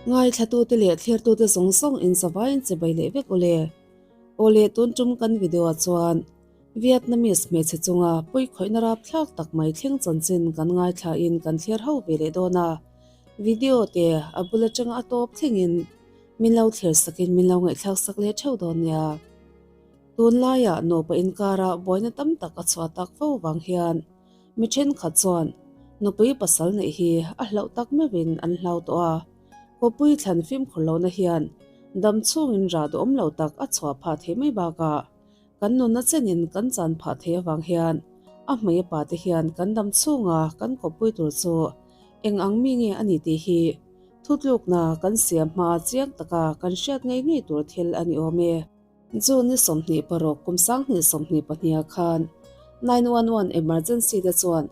Ngaithlatute leh thlirtute zawng zawng in zavaiin chibai leh vek ule. Awle tun tum kan video ah chuan Vietnamese hmeichhe chunga pawikhawihna rapthlak tak mai thleng chanchin kan ngaithla in kan thlir ho ve leh dawn a. Video te a bul atanga a tawp thlengin min lo thlir sakin min lo ngaihthlak sak leh theuh dawn nia. Tunlaiah nupa inkara buaina tam tak a chhuah tak fo vang hian mi thenkhat chuan nupui pasal neih hi a hlauh tak meuhin an hlau tawh a, kawpui thlan fimkhur lohna hian dam chhungin rah duhawm lo tak a chhuah phah thei mai bakah kan nunna chenin kan chan phah thei avang hian a hmei a pate hian kan dam chhunga kan kawppui tur chu eng ang mi nge a ni tih hi thutlukna kan siam hma chiang taka kan hriat ngei ngei tur thil a ni awm e. June ni 26 kum 2022 ah khan 911 emergency te chuan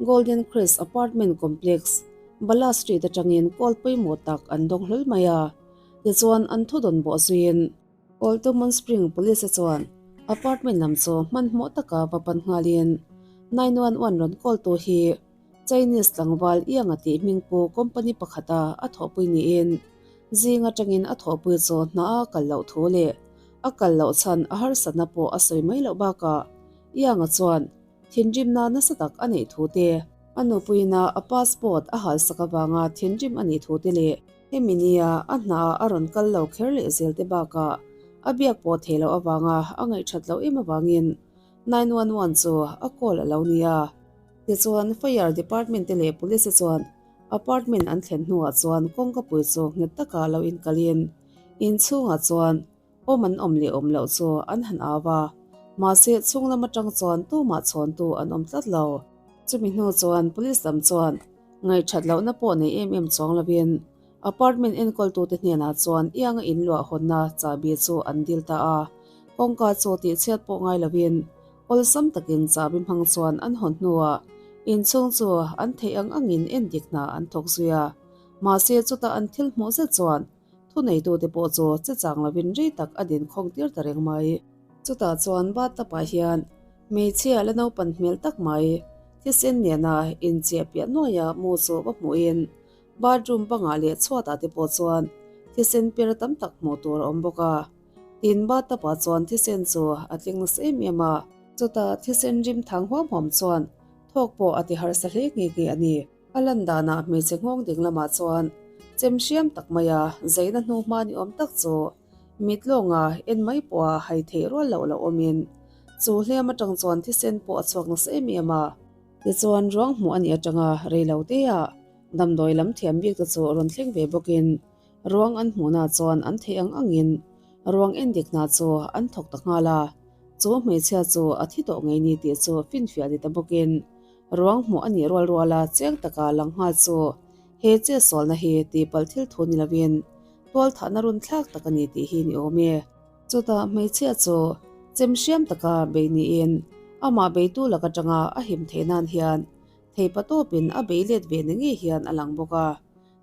Golden Crest Apartment Complex, Bala Street atangin call pawimawh tak an dawng hlawl mai a. Tichuan an thudawn bawh zuiin Old Tumon Spring Police te chuan apartment lam chu hmanhmawh taka va pan nghalin 911 rawn call tu hi Chinese tlangval Ianga tih hmingpu company pakhata a thawhpui niin zing atangin a thawhpui chu hna a kal loh thu leh a kal loh chhan a harsatna pawh a sawi mai loh bakah Ianga chuan thinrimna nasa tak a neih thu te, a nupuina a passport a halsak avanga thinrim a nih thu te leh hemi nia a hna a rawn kal lo kher leh zel te bakah a biak pawh theih loh avanga a ngaihthat loh em avangin 911 chu a call a lo ni a. Tichuan, Fire Department te leh Police te chuan apartment an thlen hnuah chuan kawngkapui chu nghet taka lo inkalin inchhungah chuan awm an awm leh awm loh chu an han au a, mahse chhung lam atang chuan tumah chhawntu an awm tlat lo. Chumi hnu chuan Police lam chuan ngaihthat lohna pawh nei em em chuang lovin apartment enkawltute hnenah chuan ianga inluah hawnna chahbi chu an dil ta a, kawngka chu tihchhiat pawh ngai lovin Awlsam takin chahbi hmang chuan an hawn hnuah inchhung chu an theih ang angin endik hna an thawk zui a. Mahse chutah an thil hmuh zet chuan thuneitute pawh chu che chang lovin rei tak a din khawng tir ta reng mai. Chutah chuan bathtub ah hian hmeichhia la naupan hmel tak mai thisen nena inchiah piah nuaia mu chu va hmuhin bathroom bangah leh chhuatah te pawh chuan thisen per tam tak hmuh tur a awm bawk a. Tin, bathtub-ah chuan thisen chu a tling nasa em em a. Chutah thisen rim thang huam huam chuan thawk pawh a ti harsa hle nghe nghe a ni. A lan danah hmeichhe nghawng ding lamah chuan chem hriam tak maia zeina hnu hma ni awm tak chu mit lawnga en mai pawha hai theih rual loh lo awmin chu hliam atang chuan thisen pawh a chhuak nasa em em a. Tichuan ruang hmuh a nih atanga rei lo teah damdawi lam thiam bik te chu rawn thleng ve bawkin Ruang an hmuhna chuan an theih ang angin ruang endikna chu an thawk ta nghal a, chu hmeichhia chu a thi tawh ngei ni tih chu finfiah ni ta bawkin ruang hmuh a nih rual ruala chiang taka lang nghal chu he chetsualna hi tihpalh thil thu ni lovin tualthahna run thlak tak a ni tih hi ni awm e. Chutah hmeichhia chu chem hriam taka bei niin amah beitu lak atanga a him theih nan hian theipa tawpin a bei let ve ni ngei hian a lang bawk a.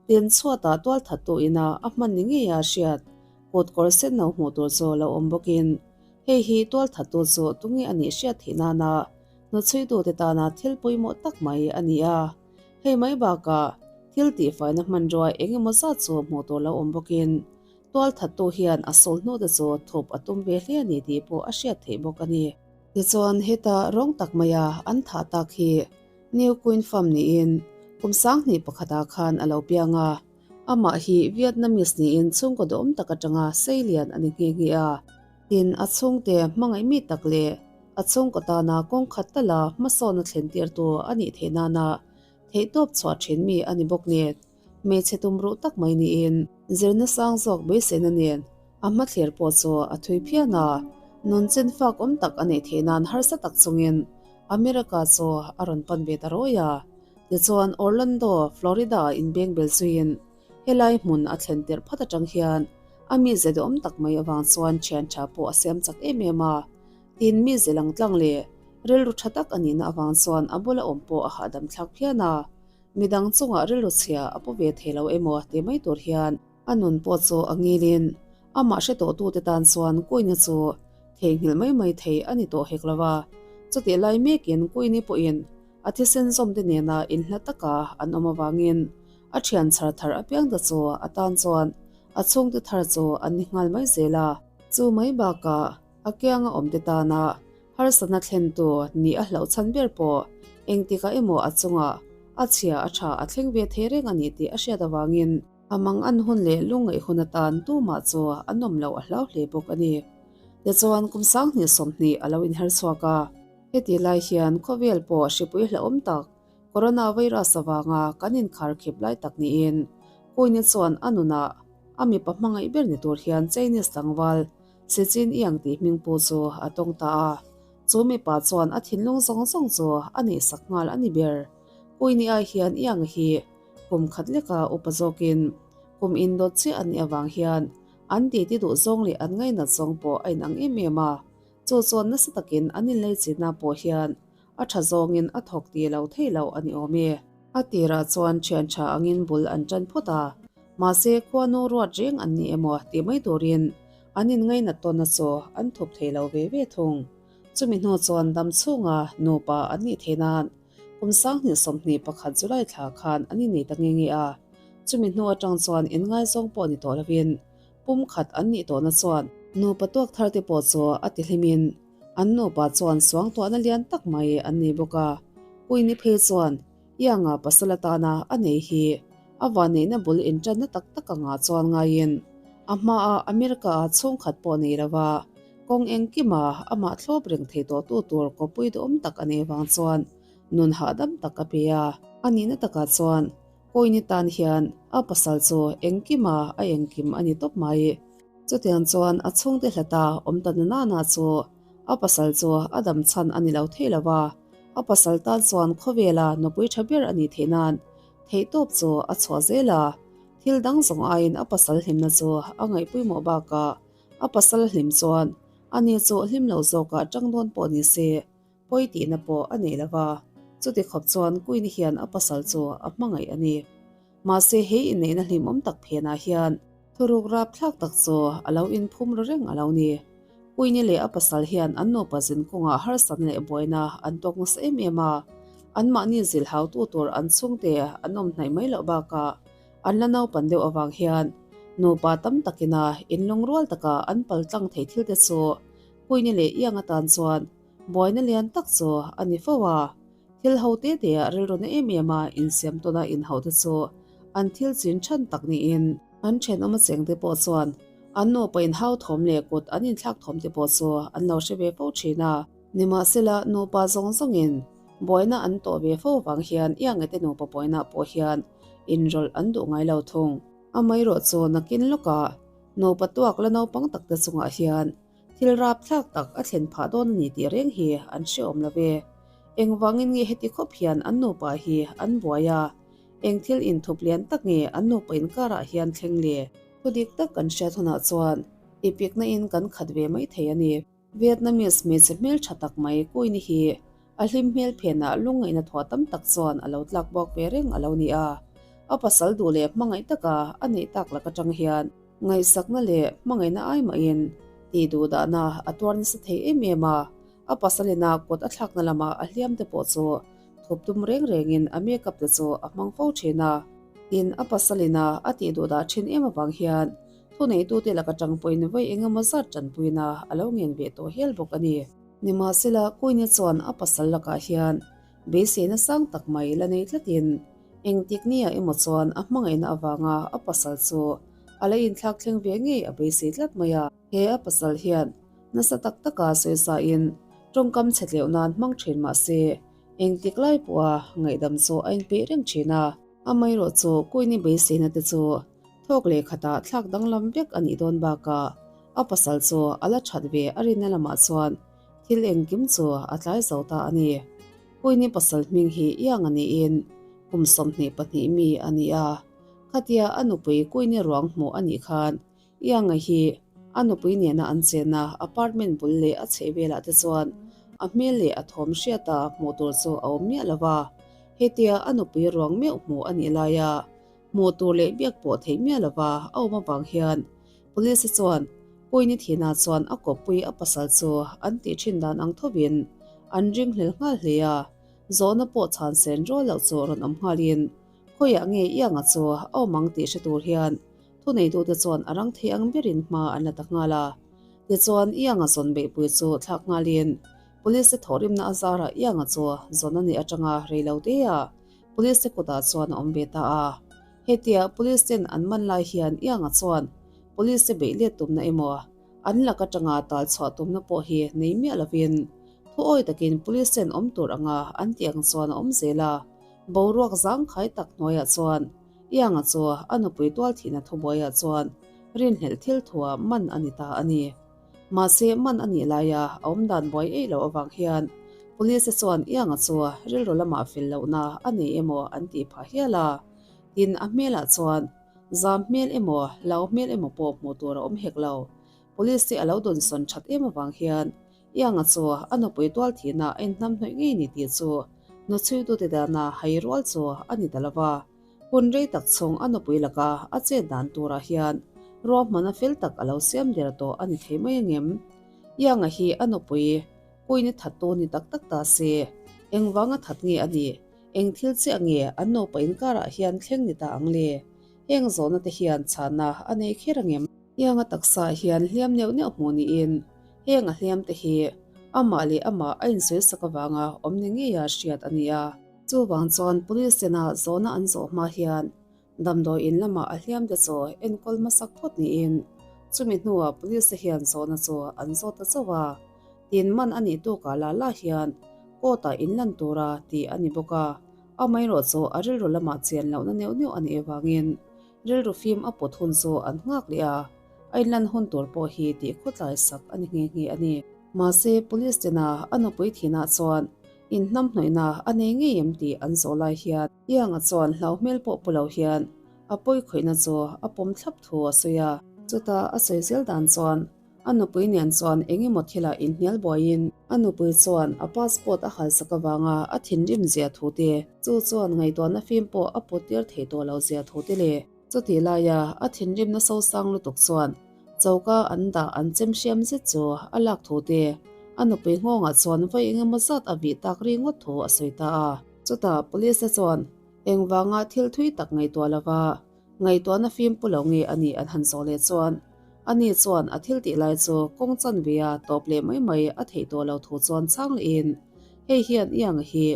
Tin, chhuatah tualthattu ina a hman ni ngeia hriat kut kawr sen no hmuh tur chu lo awm bawkin, hei hi tualthattu chu tunge a nih hriat theih nana hnuchhuitute tana thil pawimawh tak mai a ni a. Hei mai bakah thil tihfaina hmanrua eng emaw zat chu hmuh tur lo awm bawkin, tualthattu hian a sawl hnute chu thup a tum ve hle a ni tih pawh a hriat theih bawk a ni. Tichuan, heta rawng tak maia an thah tak hi New Queen Farm niin kum 2001 ah khan a lo piang a, amah hi Vietnamese niin chhungkaw duhawm tak atanga sei lian a ni nghe nghe a. Tin, a chhungte hmangaih mi tak leh a chhungkaw tana kawng khat tala hmasawn a thlen tirtu a nih theih nana theihtawp chhuah thin mi a ni bawk nen hmeichhe tumruh tak mai niin zirna sang zawk beiseina nen a hmathlir pawh chu a thui phian a, nun chen fak awm tak a neih theih nan harsa tak chungin America chu a rawn pan ve ta rawi a. Tichuan Orlando, Florida ah inbeng bel zuiin helai hmun a thlen tirh phat atang hian a mize duhawm tak mai avang chuan thian tha pawh a siam chak em em a. Tin, mize lang tlang leh rilru tha tak a nihna avang chuan a bula awm pawh a hahdam thlak phian a. Midang chungah rilru chhia a pu ve thei lo emaw ti mai tur hian a nun pawh chu a ngilin amah hre tawhtute tan chuan Queen-a chu theihnghilh mai mai thei a ni tawh hek lo a. Chutih lai mekin Queen-i pawhin a thisen zawmte nena inhla taka an awm avangin. A thian chhar thar apiang te chu a tan chuan a chhungte thar chu an ni nghal mai zel a. Chu mai bakah a kianga awmte tana harsatna thlentu nih a hlauh chhan ber pawh engtikah emaw a chungah a chhia a tha a thleng ve thei reng a ni tih a hriat avangin a mang an hun leh lungngaih hun atan tumah chu an awm loh a hlau hle bawk a ni. Tichuan kum 20 20 a lo inher chhuak a. Heti lai hian khawvel pawh hripui hlauhawm tak Coronavirus avanga kan inkhar khip lai tak niin Queen-i chuan a nunah a mipa hmangaih ber ni tur hian Chinese tlangval Si Chin Iang tih hming pu chu a tawng ta a. Chu mipa chuan a thinlung zawng zawng chu a neihsak nghal a ni ber. Queen-i ai hian Iang hi kum khat leka upa zawkin kum indawt chiah a nih avang hian an titi duh zawng leh an ngainat zawng pawh a inang em em a. Chu chuan nasa takin an inleichitna pawh hian a tha zawngin a thawk ti lo thei lo a ni awm e. A tirah chuan thian tha angin bul an tan phawt a, mahse khuanu ruat reng an ni emaw tih mai turin an inngainat tawnna chu an thup thei lo ve ve thung. Chumi hnu chuan dam chhunga nupa an nih theih nan kum 2021 July thla khan an innei ta nge nge a, chumi hnu atang chuan inngaizawng pawh ni tawh lovin pum khat an nih tawhna chuan nupa tuak thar te pawh chu a ti hlimin An nupa chuan suangtuahna lian tak mai an nei bawk a, Queen-i phei chuan Ianga pasal atana a nei hi a vanneihna bul inṭanna tak tak angah chuan ngaiin a hmaa America-a chhungkhat pawh nei lova kawng engkima amah thlawp reng thei tawhtu tur kawpui duhawm tak a neih vang chuan nun hahdam tak a pe a. A nihna takah chuan Queen-i tan hian a pasal chu engkima a engkim a ni tawp mai. Chutiang chuan a chhungte hlata awm ta na nana chu a pasal chu a dam chhan a ni lo thei lo va, a pasal tan chuan khawvela nupui tha ber a nih theih nan theihtawp chu a chhuah zel a. Thil dang zawng aiin a pasal hlimna chu a ngaihpawimawh bakah a pasal hlim chuan ani chu hlim lo zawkah tang dawn pawh ni se pawi tihna pawh a nei lo va, chuti khawp chuan Queen hian a pasal chu a hmangaih a ni. Mahse he inneihna hlimawm tak phenah hian thuruk rapthlak tak chu a lo inphum ru reng a lo ni. Queen-i leh a pasal hian an nupa zin kawngah harsatna leh buaina an tawk nasa em em a, anmahni zilhautu tur an chhungte an awm hnaih mai loh bakah an la naupan deuh avang hian nupa tam takina inlungrual taka an paltlang thei thilte chu Queen-i leh Iang atan chuan Buaina lian tak chu a ni fo a, thil ho te te ah rilru na em em a insiam tawn a inhauh te chu an thil chin than tak niin an thenawm a cheng te pawh chuan an nupa inhau thawm leh kut an inthlak thawm te pawh chu an lo hre ve fo thin a. Nimahsela nupa zawng zawngin buaina an tawh ve fo vang hian Iange te nupa buaina pawh hian inrawlh an duh ngai lo thung. Amaherawh chu nakin lawkah nupa tuak la naupang tak te chungah hian Thil rapthlak tak a thlen phah dawn a ni tih reng hi an hreawm lo ve. Engvangin nge heti khawp hian an nupa hi an buai a? Eng thil inthup lian tak nge an nupa inkarah hian thleng le? Thu dik tak kan hriat hunah chuan ipikna in kan khat ve mai thei a ni. Vietnamese hmeichhe hmeltha tak mai Queen-i hi A hlim hmel phenah lungngaihna thuah tam tak chuan a lo tlak bawk ve reng a lo ni a. A pasal duh leh hmangaih taka a neih tak lak atang hian ngaihsakna leh hmangaihna ai mahin tih duh dahna a tuar nasa thei em em a. A pasalina kut a thlakna lama a hliam te pawh chu thup tum reng rengin a makeup te chu a hmang fo thin a. Tin, a pasalina a tih duh dah thin em avang hian thuneitute lak atang pawhin vawi engemaw zat tanpuina a lo ngen ve tawh hial bawk a ni. Nimahsela, Queenie chuan a pasal lakah hian beiseina sang tak mai la nei tlatin engtik nia emaw chuan a hmangaihna avanga a pasal chu a la inthlak thleng ve ngei a beisei tlat mai a. He a pasal hian nasa tak taka sawisain tawngkam chhe tleuh nan hmang thin mah se, engtik lai pawha ngaihdam chu a inpeih reng thin a. Amaherawh chu Queenie beiseina te chu thawk leh khatah thlak danglam vek a nih dawn bakah A pasal chu a la that ve a rinna lamah chuan thil engkim chu a tlai zo ta a ni. Queenie pasal hming hi Iang a niin kum 22 mi a ni a. Khatia a nupui Queenie ruang hmuh a nih khan Ianga hi a nupui nena an chenna apartment bul leh a chheh velah te chuan a hmel leh a thawm hriata hmuh tur chu a awm miah lo va. Hetia a nupui ruang meuh hmuh a nih laia hmuh tur leh biak pawh theih miah lova a awm avang hian Police chuan Queen-i thihna chuan a kawppui a pasal chu an tih thin dan ang thovin an ringhlel nghal hle a, zawhna pawh chhan sen rual loh chu rawn awm nghalin. Khawiah nge Ianga chu a awm ang tih hre tur hian thuneitute chuan a rang thei ang berin hma an la ta nghal a. Tichuan, Ianga zawn beihpui chu thlak nghalin Police te thawhrimna a zarah Ianga chu zawn a nih atanga rei lo teah Police te kutah chuan a awm ve ta a. Hetia Police ten an man lai hian Ianga chuan Police te beih let tumna emaw an lak atanga tal chhuah tumna pawh hi nei miah lovin thu awi takin Police ten awm tur anga an tih ang chuan a awm zel a. Boruak zangkhai tak hnuaiah chuan Ianga chu a nupui tual thihna thubuaiah chuan rinhlelh thil thua man a ni ta a ni. Mahse man a nih laia a awmdan buai eih loh avang hian Police te chuan Ianga chu rilru lamah fel lohna a nei emaw an tih phah hial a. Tin, a hmelah chuan zam hmel emaw lau hmel emaw pawh hmuh tur a awm hek lo. Police te a lo dawnsawn that em avang hian Ianga chu a nupui tual thihna a inhnamhnawih ngei ni tih chu hnuchhuitute dana hai rual chu a ni ta lo va. Hun rei tak chhung a nupui laka a chet dan turah hian ruahmana fel tak a lo siam der tawh a ni thei mai angem? Ianga hi a nupui Queen-i thattu ni tak tak ta se, engvanga that nge a nih? Eng thil chiah nge an nupa inkarah hian thleng ni ta ang le? Heng zawhna te hian chhana a nei kher angem? Ianga taksa hian hliam neuh neuh hmuh niin heng a hliam te hi amah leh amah a insawisak avanga awm ni ngeia hriat a ni a. Chuvang chuan Police tena zawhna an zawh hma hian damdawi in lamah a hliam te chu enkawl hmasak phawt niin chumi hnuah Police te hian zawhna chu an zawt ta chauh a. Tin man a nih tukah lah lah hian court ah inlan tura tih a ni bawk a, amaherawh chu a rilru lamah chian lohna neuh neuh a nih avangin Rilru fim a pawt hun chu an nghak leh a, a inlan hun tur pawh hi tih khawtlai sak a ni nghe nghe a ni. Mahse, Police tena a nupui thinah chuan inhnamhnawihna a nei ngei em tih an zawh lai hian Ianga chuan hlau hmel pawh pu lo hian a pawi khawihna chu a pawm thlap thu a sawi a. Chutah a sawi zel dan chuan A nupui nen chuan eng emaw thilah inhnial buaiin a nupui chuan a passport a halsak avanga a thinrim zia thu te, chu chuan ngaihtuahna fim pawh a put tir thei tawh lo zia thu te leh chutih laia a thinrimna sosang lutuk chuan choka an dah an chem hriam zet chu a lak thu te, a nupui nghawngah chuan vawi eng emaw zat a vih tak ri ngawt thu a sawi ta a. Chutah police te chuan engvanga thil thui tak ngaihtuah lova Ngaihtuahna fim pu lo nge a nih an han zawh leh chuan ani chuan a thil tih lai chu kawng chan ve a tawp leh mai mai a theih tawh lo thu chuan chhang lehin hei hian Ianga hi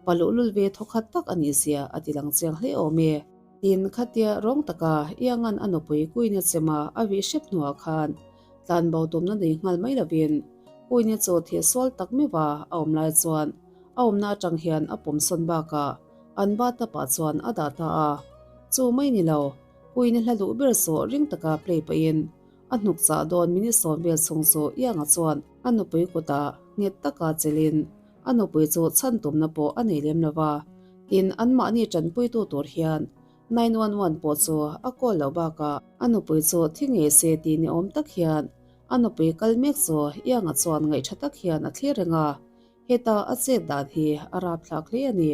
pa luhlul ve thawkhat tak a nih zia a ti lang chiang hle awm e. Tin, khatia rawng taka Ianga'n a nupui Queen-a chema a vih hrep hnuah khan tlanbo tumna nei nghal mai lovin Queen-i chu thil sual tak meuha a awm lai chuan a awmna atang hian a pawmsawn bakah An bathtub-ah chuan a dah ta a, chu mai ni lo, Queen-i hla duh ber chu ring taka play pahin a hnuk chah dawn minute sawm vel chhung chu Ianga chuan a nupui kutah nghet taka chelhin a nupui chu chhan tumna pawh a nei lem lo va, tin anmahni tanpuitu tur hian 911 pawh chu a call loh bakah a nupui chu thi ngei se tih ni awm tak hian a nupui kal mek chu Ianga chuan ngaihṭha tak hian a thlir reng a. Heta a chet dan hi a rapthlak hle a ni.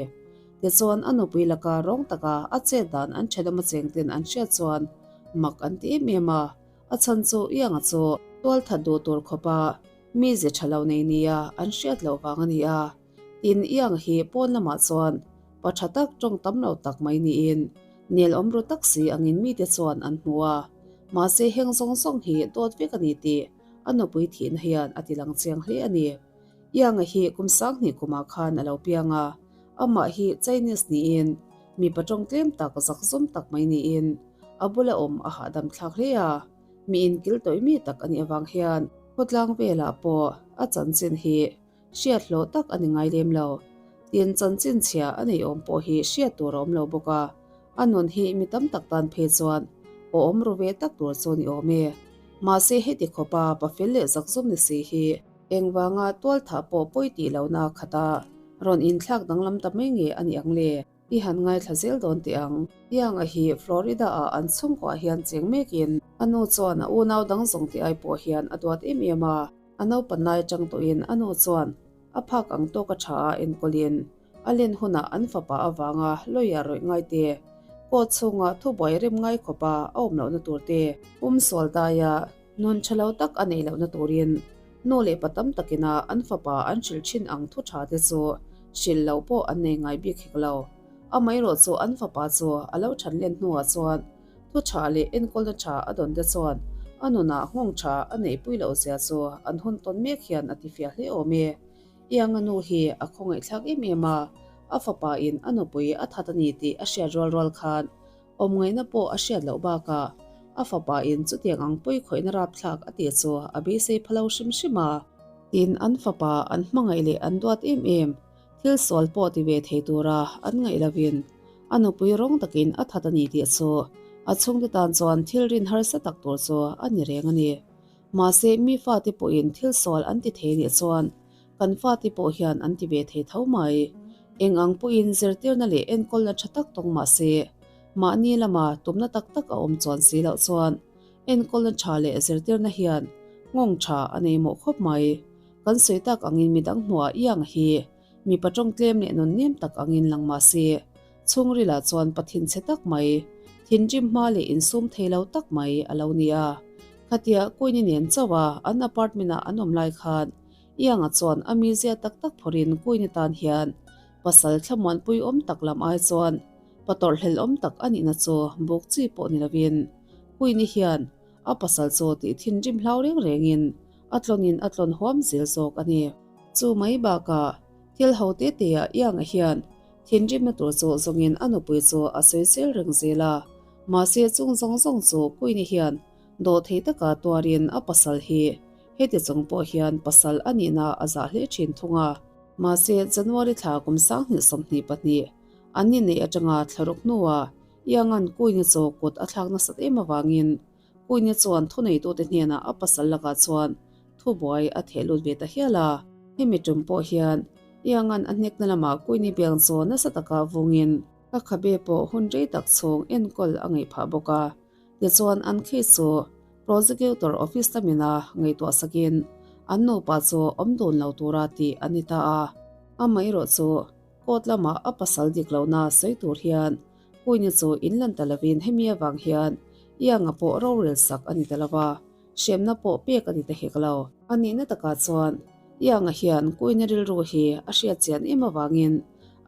Tichuan a nupui laka rawng taka a chet dan an thenawm a cheng ten an hriat chuan mak an ti em em a, a chhan chu Ianga chu tual that duh tur khawpa mi ze tha lo nei nia an hriat loh vang a ni a. Tin Ianga hi pawn lamah chuan pa tha tak tawng tam lo tak mai niin nel awm ru tak si angin mite chuan an hmu a, mahse heng zawng zawng hi dawt vek a ni tih a nupui thihna hian a ti lang chiang hle a ni. Ianga hi kum sanghnih kumah khan a lo piang a, amah hi Chinese niin mipa tawng tlem tak zakzawm tak mai niin a bula awm a hahdam thlak hle a, mi inkil tawih mi tak a nih avang hian khawtlang velah pawh a chanchin hi hriat hlawh tak a ni ngai lem lo. Tin, chanchin chhia a nei awm pawh hi hriat tur a awm lo bawk a, a nun hi mi tam tak tan phei chuan awm ru ve tak tur chu ni awm e. Mahse heti khawpa pa fel leh zakzawm ni si hi Engvanga tualthah pawh pawi tih lohna khata rawn inthlak danglam ta mai nge a ni ang le? I han ngaithla zel dawn teh ang. Young-a hi Florida-ah an chhungkuah hian cheng mekin a nu chuan a unau dang zawng tih ai pawh hian a duat em em a. A naupan lai atang tawhin a nu chuan a phak ang tawka tha a enkawlin a len hunah an fapa avanga lawyer rawih ngai te, court chhunga thubuai rem ngai khawpa a awm lohna tur te, pum sual daia Nun tha lo tak a neih lohna turin nu leh pa tam takina an fapa an hrilh thin ang thu tha te chu hrilh loh pawh an nei ngai bik hek lo. Amaherawh chu an fapa chu a lo that len hnuah chuan thu tha leh enkawlna tha a dawn te chuan a nunah nghawng tha a neihpui loh zia chu an hun tawn mek hian a tifiah hle awm e. Ianga nu hi a khawngaihthlak em em a, a fapa in a nupui a that a ni tih a hriat rual rual khan awmngaihna pawh a hriat loh bakah a fapa in chutiang ang pawi khawihna rapthlak a tih chu a beisei pha lo hrim hrim a. Tin, an fapa an hmangaih leh an duat em em thil sual pawh ti ve thei tura an ngaih lovin a nupui rawng takin a that a ni tih chu a chhungte tan chuan thil rin harsa tak tur chu a ni reng a ni. Mahse, mi fate pawhin thil sual an ti thei nih chuan kan fate pawh hian an ti ve thei tho mai. Eng ang pawhin zirtirna leh enkawlna tha tak tawng mah se, mahni lama tumna tak tak a awm chuan si loh chuan enkawlna tha leh zirtirna hian nghawng tha a nei mawh khawp mai. Kan sawi tak angin midang hmuah iang hi mipa tawng tlem leh nun nem tak angin lang mah se, chhungrilah chuan pa thinchhe tak mai, thinrim hma leh insum thei lo tak mai a lo ni a. Khatia Queenie nen chauh a an apartment-ah an awm lai khan Ianga chuan a mizia tak tak phawrhin Queenie tan hian pasal thlamuanpui awm tak lam ai chuan pa tawrhhlel awm tak a nihna chu buk chi pawh ni lovin Queenie hian a pasal chu tih thinrim hlau reng rengin a tlawnin a tlawn huam zel zawk a ni. Chu mai bakah thil ho te teah Ianga hian thinrimna tur chu zawngin a nupui chu a sawi zel reng zel a, mahse chung zawng zawng chu Queenie hian Dawhthei taka tuarin a pasal hi heti chung pawh hian pasal a nihna a zah hle thin thung a. Mahse, January thla kum 2022 an ni neih atanga thlaruk hnuah Iangan Queen-i chu kut a thlak nasat em avangin Queen-i chuan thuneitute hnenah a pasal lakah chuan thubuai a theh lut ve ta hial a. Hemi tum pawh hian Iangan a hnekna lamah Queen-i biang chu nasa taka vungin a khabe pawh hun rei tak chhung enkawl a ngaih phah bawk a. Tichuan an case chu Prosecutor Office lamina ngaihtuah sakin an nupa chu awm dun lo tura tih a ni ta a. Amaherawh chu court lamah a pasal dik lohna sawi tur hian Queen-i chu inlan ta lovin hemi avang hian Ianga pawh rorel sak a ni ta lova, hremna pawh pek a ni ta hek lo. A nihna takah chuan Ianga hian Queen-i rilru hi a hriat chian em avangin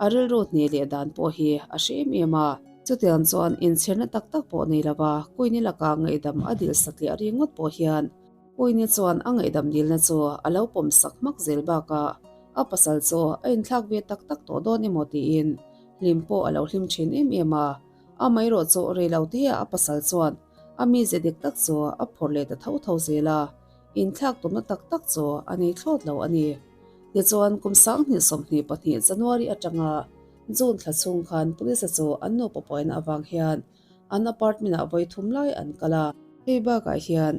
A rilru hneh leh dan pawh hi a hre em em a. Chutiang chuan inchhirna tak tak pawh nei lova Queenie laka ngaihdam a dil satliah ri ngawt pawh hian Queenie chuan a ngaihdam dilna chu a lo pawm sak hmak zel bakah a pasal chu a inthlak ve tak tak tawh dawn emaw tiin hlim pawh a lo hlim thin em em a. Amaherawh chu rei lo teah a pasal chuan a mize dik tak chu a phawrh leh ta tho tho zel a, inthlak tumna tak tak chu a nei thlawt lo a ni. Tichuan, kum 2022 January atanga June thla chhung khan police chu an nupa puaina avang hian an apartment-ah vawi thum lai an kal a. Hei bakah hian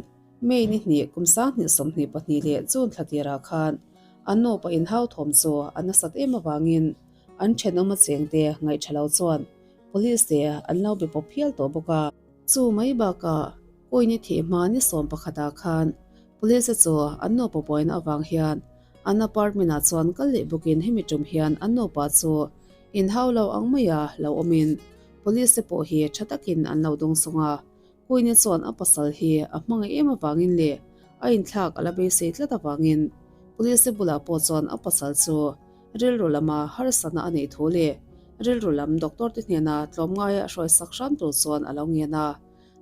May ni hnih kum 2022 leh June thla tirah khan an nupa inhauthawm chu a nasat em avangin an thenawm a chengte ngaihṭha lo chuan police te an lo be pawp hial tawh bawk a. Chu mai bakah Queen-i thih hma ni sawm pakhatah khan Police chu an nupa buaina avang hian an apartment-ah chuan kal leh bawkin hemi tum hian an nupa chu inhau lo ang maia lo awmin Police te pawh hi tha takin an lo dawng sawng a. Queen-i chuan a pasal hi a hmangaih em avangin leh a inthlak a la beisei tlat avangin Police te bulah pawh chuan a pasal chu rilru lama harsatna a neih thu leh rilru lam doctor te hnena tlawmngaia hruaisak hram tur chuan a lo ngen a.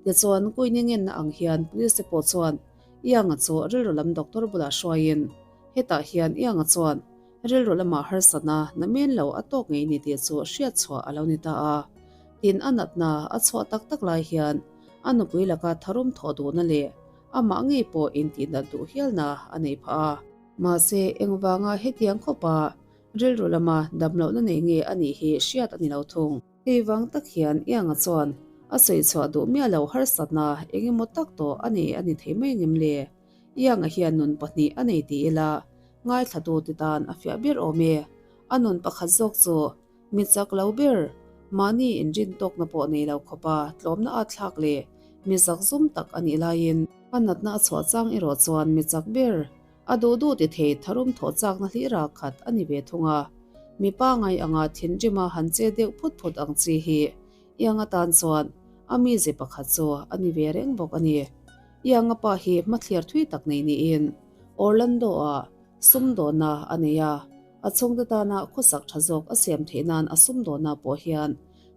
Tichuan, Queen-i ngenna ang hian police te pawh chuan Ianga chu rilru lam doctor bulah hruaiin hetah hian Ianga chuan rilru lamah harsatna na men lo a tawk ngei ni tih chu hriat chhuah a lo ni ta a. Tin, a natna a chhuah tak tak lai hian a nupui laka tharum thawh duhna leh amah ngei pawh intihnat duh hialna a nei phah a. Mahse, engvanga hetiang khawpa rilru lama damlohna nei nge a nih hi hriat a ni lo thung. Hei vang tak hian Ianga chuan a sawi chhuah duh miah lo harsatna eng emaw tak tawh a nei a ni thei mai ngem le? Ianga hian nun pahnih a nei ti ila ngaithlatu ti tan a fiah ber awm e. A nun pakhat zawk chu mi chak lo ber, mahni inrin tawkna pawh nei lo khawpa tlawmna a thlak leh mi zakzum tak a nih laiin a natna a chhuah chang erawh chuan mi chak ber A duh duh ti thei tharum thawh chakna hlira khat a ni ve thung a. Mipa ngai anga thinrima han che deuh phut phut ang chi hi Ianga tan chuan a mize pakhat chu a ni ve reng bawk a ni. Ianga pa hi hmathlir thui tak nei niin Orlando-ah sumdawnna a nei a. A chhungte tana khawsak tha zawk a siam theih nan a sumdawnna pawh hian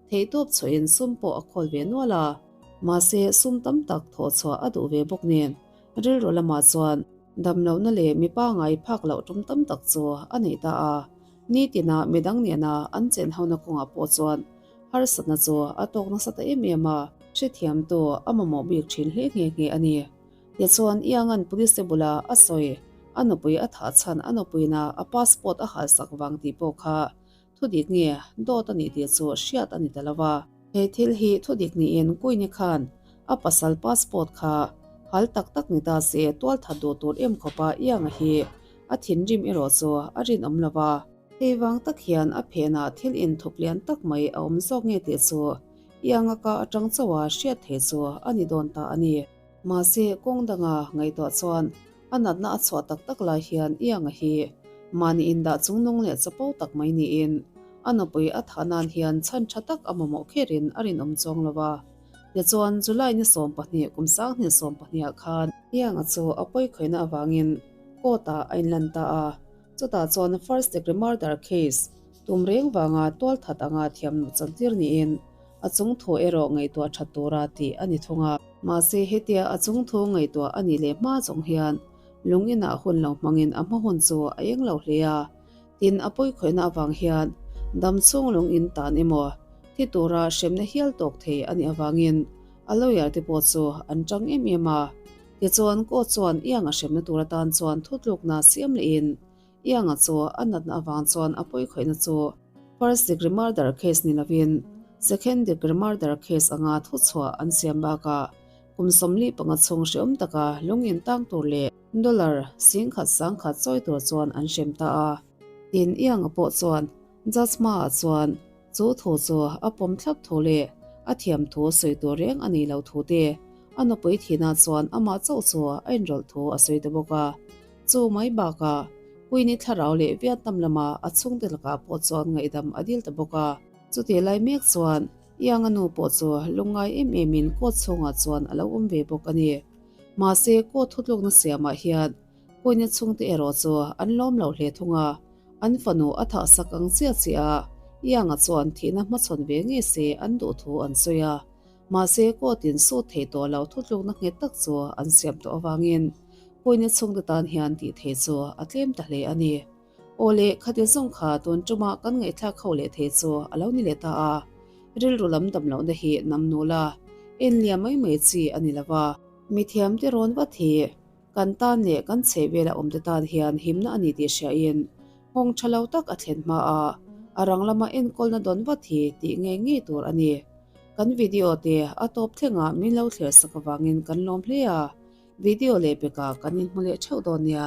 theihtawp chhuahin sum pawh a khawl ve nual a. Mahse, sum tam tak thawh chhuah a duh ve bawk nen rilru lamah chuan damlohna leh mipa ngai phak loh tum tam tak chu a nei ta a. Nitina midang nena an chen hona kawngah pawh chuan harsatna chu a tawk nasa ta em em a, hrethiamtu a mamawh bik thin hle nghe nghe a ni. Tichuan, Iangan police te bula a sawi, a nupui a thah chhan a nupuina a passport a halsak vang tih pawh kha thudik nge dawt a nih tih chu hriat a ni ta lo va. He thil hi thudik niin Queenie khan a pasal passport kha hal tak tak ni ta se tualthat duh tur em khawpa Ianga hi a thinrim erawh chu a rinawm lo va. Hei vang tak hian a phenah thil inthup lian tak mai a awm zawk nge tih chu Ianga ka atang chauha hriat thei chu a ni dawn ta a ni. Mahse, kawng danga ngaihtuah chuan a natna a chhuah tak tak lai hian Ianga hi mahni indah chungnung leh chapo tak mai niin a nupui a thah nan hian chhan tha tak a mamawh kherin a rinawm chuang lo va. Tichuan, July ni 12 kum 2012 ah khan Ianga chu a pawikhawihna avangin court ah a inlan ta a, chutah chuan first degree murder case tum reng vanga tualthat anga thiamloh chantir niin a chung thu erawh ngaihtuah that tura tih a ni thung a. Mahse hetia a chung thu ngaihtuah a nih leh hma zawng hian lung inah hun lo hmangin a hma hun chu a eng lo hle a, tin a pawikhawihna avang hian dam chhung lung in tan emaw thi tura hremna hial tawk thei a nih avangin a lawyer te pawh chu an tang em em a. Tichuan court chuan Ianga hremna tur atan chuan thutlukna siam lehin Ianga chu a natna avang chuan a pawikhawihna chu First degree murder case ni lovin second degree murder case anga thuchhuah an siam bakah kum 45 chhung hreawm taka lung intang tur leh dollar 10,000 10,000 chawi tur chuan an hrem ta a. Tin, Ianga pawh chuan judge hmaah chuan chu thu chu a pawm thlap thu leh a thiam thu sawi tur reng a nih loh thu te a nupui thihna chuan amah chauh chu a inrawlh thu a sawi ta bawk a. Chu mai bakah Queen-i thlarau leh Vietnam lama a chhungte lakah pawh chuan ngaihdam a dil ta bawk a. Chutih lai mek chuan Ianga nu pawh chu lungngai em emin court chhungah chuan a lo awm ve bawk a ni. Mahse, court thutlukna siamah hian Queen-i chhungte erawh chu an lawm lo hle thung a, an fanu a thahsak ang chiah chiah a, Ianga chuan thihna hmachhawn ve ngei se an duh thu an sawi a. Mahse, court-in sut thei tawh lo thutlukna nghet tak chu an siam tawh avangin Queen-i chhungte tan hian tih thei chu a tlem ta hle a ni. Aw le, khati zawng kha tun ṭuma kan ngaihthlak ho leh thei chu a lo ni leh ta a. Rilru lam dam lohna hi nam nula en liam mai mai chi a ni lo va. Mithiamte rawn vat hi kan tan leh kan chhehvela awmte tan hian himna a ni tih hriain nghawng tha lo tak a thlen hma a, a rang lama enkawlna dawn vat hi tih ngei ngei tur a ni. Kan video te a tawp thlengah min lo thler sak avangin kan lawm hle a, video leh pekah kan inhmu leh theuh dawn nia.